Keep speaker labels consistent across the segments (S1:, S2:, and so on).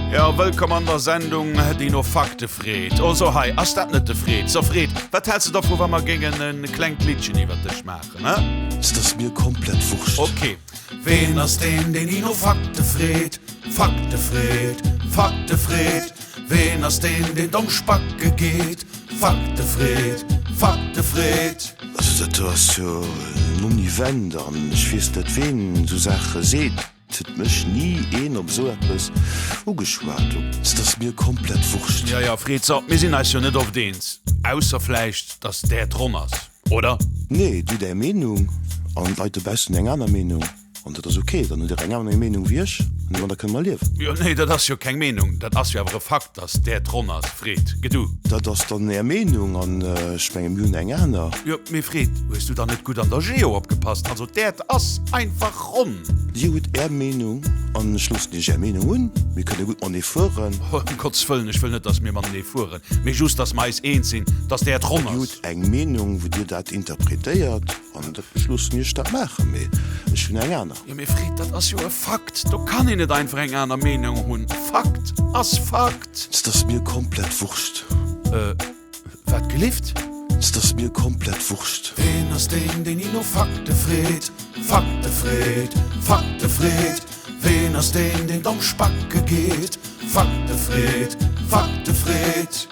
S1: Jo, wëllkomm an der Sendung, déi no Fakte freet. Oh, so hei, ass dat net de Fred? So Fred, wat häls de dervu wa mer géingen e klengt Liddchen iwwert dech maachen, he?
S2: Et ass mir komplett wurscht.
S1: Ok. Ween ass deen, deen ni no Fakte freet? Fakte freet, Fakte freet. Ween ass deen, deen domm spacke geet? Fakte freet, Fakte freet.
S2: Also dat do ass jo en Non-Event an ech weess net ween esou Saache seet. Et huet mech ni een op esou eppes ugeschwat. Et ass mir komplett wurscht.
S1: Jo jo Fred, so mir sinn eis jo net oft eens, ausser vläicht dass d'Äerd ronn ass, oder?
S2: Nee, du hutt är Meenung an d'Leit dobaussen hunn eng aner Meenung. An dat ass ok, dann hutt Der eng aner Meenung wéi ech, an domadder kënne mer liewen.
S1: Jo, nee, dat ass jo keng Meenung, dat ass jo awer e Fakt, dass d'Äerd ronn ass. Fred, gedu.
S2: Dat ass dann Är Meenung, an ech menge mir hunn eng aner.
S1: Jo, mee Fred, hues du dann net gutt an der Geo opgepasst? Also d'Äerd ass einfach ronn.
S2: Dir hutt Är Meenung, an ech loossen Iech Är Meenung hunn. Mir kënne gutt matenee fueren.
S1: Ëm Gottes Wëllen, ech wëll net, dass mir matenee fueren, mee just, dass mer eis eens sinn, dass d'Äerd ronn
S2: Dir
S1: ass.
S2: hutt eng Meenung, wou Dir dat interpretéiert. An dat loossen ech dat maachen, mee ech hunn eng aner.
S1: Jo mee Fred, dat ass jo e Fakt, do kann een net einfach eng aner Meenung hunn. Fakt ass Fakt.
S2: Et ass mir komplett Wurscht.
S1: Äh, wat gelift?
S2: Et ass mir komplett Wurscht.
S1: Ween ass deen, deen ni no Fakte freet? Fakte freet, Fakte freet. Ween ass deen, deen domm spacke geet? Fakte freet, Fakte freet.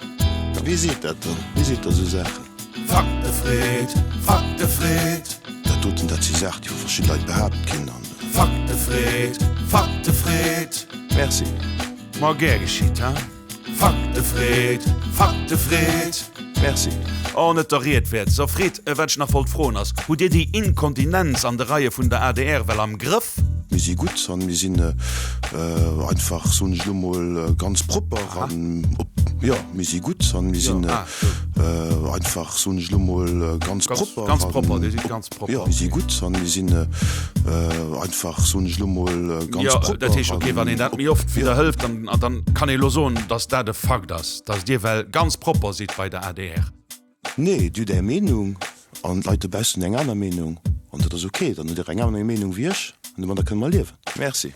S2: Wie seet dat dann? Wie seet da sou Saachen?
S1: Faktefreed, Faktefreed.
S2: Dat doten, dat si Saachen, déi vu verschidde Leit behaapt ginn an.
S1: Faktefreed, Faktefreed.
S2: Merci.
S1: Ma gär geschitt, hein? Faktefreed, Faktefreed.
S2: Merci.
S1: Oh, net der Ried wäert. So, Fred, wat ech nach wollt froen ass, Hutt Dir déi Inkontinenz an de Reie vun der adr well am Grëff?
S2: Mir si gutt an mir sinn einfach, soen ech elo mol, ganz propper an op, jo, mir si gutt an mir sinn einfach, soen ech elo mol, ganz propper
S1: an op,
S2: jo, mir si gutt an mir sinn einfach, soen ech elo mol, ganz
S1: Jo,
S2: propper
S1: dat heescht, okay, wann een
S2: an
S1: dat
S2: op,
S1: méi oft
S2: jo.
S1: widderhëlt, dann, dann kann ee elo soen, datt dat e Fakt ass, datt Dir well ganz propper sidd bei der adr.
S2: Nee, Dir hutt Är Meenung an d'Leit dobaussen hunn eng aner Meenung an dat ass ok. Dann hutt Dir eng aner Meenung wéi ech an domadder kënne mer liewen. Merci.